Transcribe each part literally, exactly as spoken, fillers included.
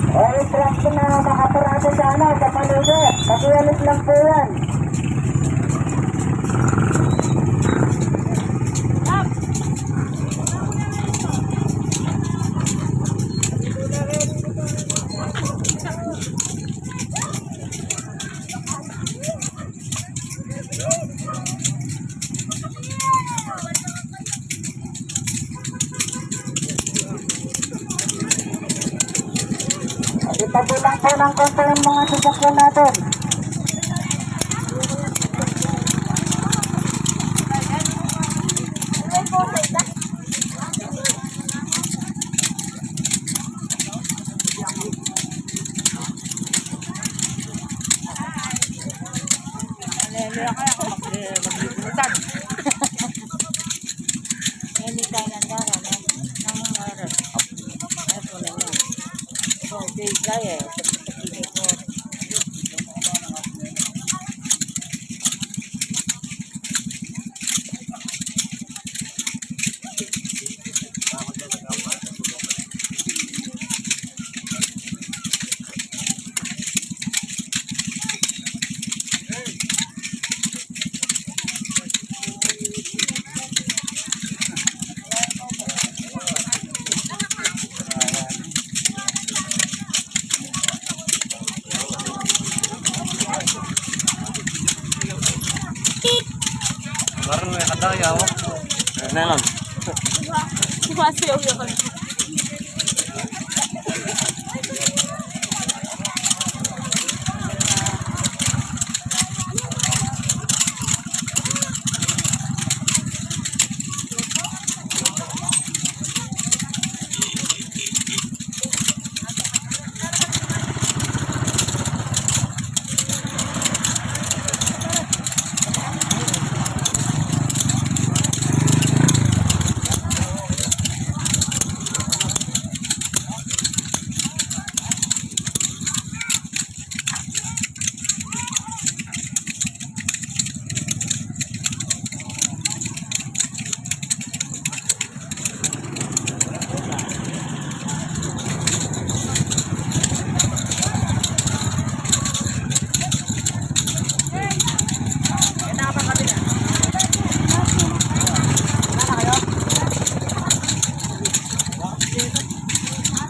O, yung truck na nakaparada sa ano, sa paligid. Pakialis lang po yan. Itabi lang po ng konti yung mga sasakyan natin. Hallelujah, kaya ako mag-, maglilipad. Ngayon, di tayo nandara, no? Nang oras. Ay, wala na. Okay, kaya, eh. Baru na kadaya, oh. Ayan na lang. Sumasayaw na kami.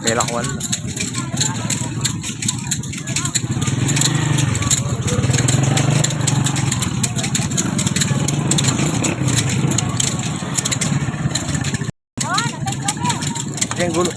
Pelakwan. Diyan gulo.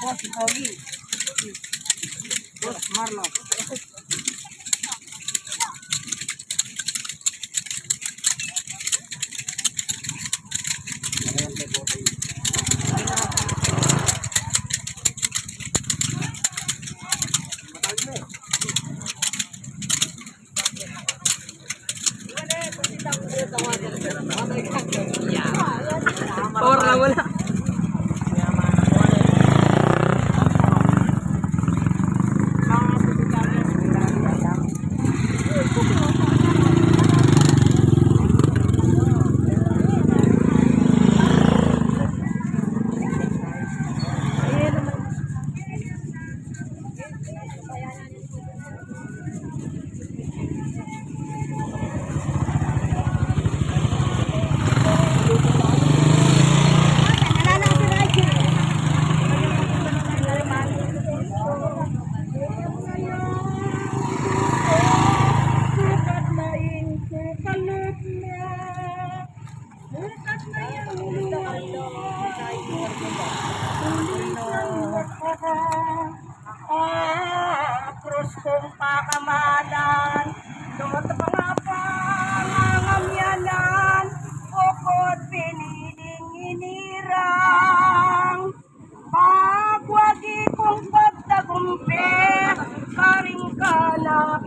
Boss, Pogi. Boss, Marlo. Power na wala.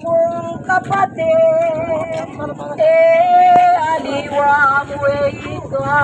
Mung kapatid, e aliwa mu e ika,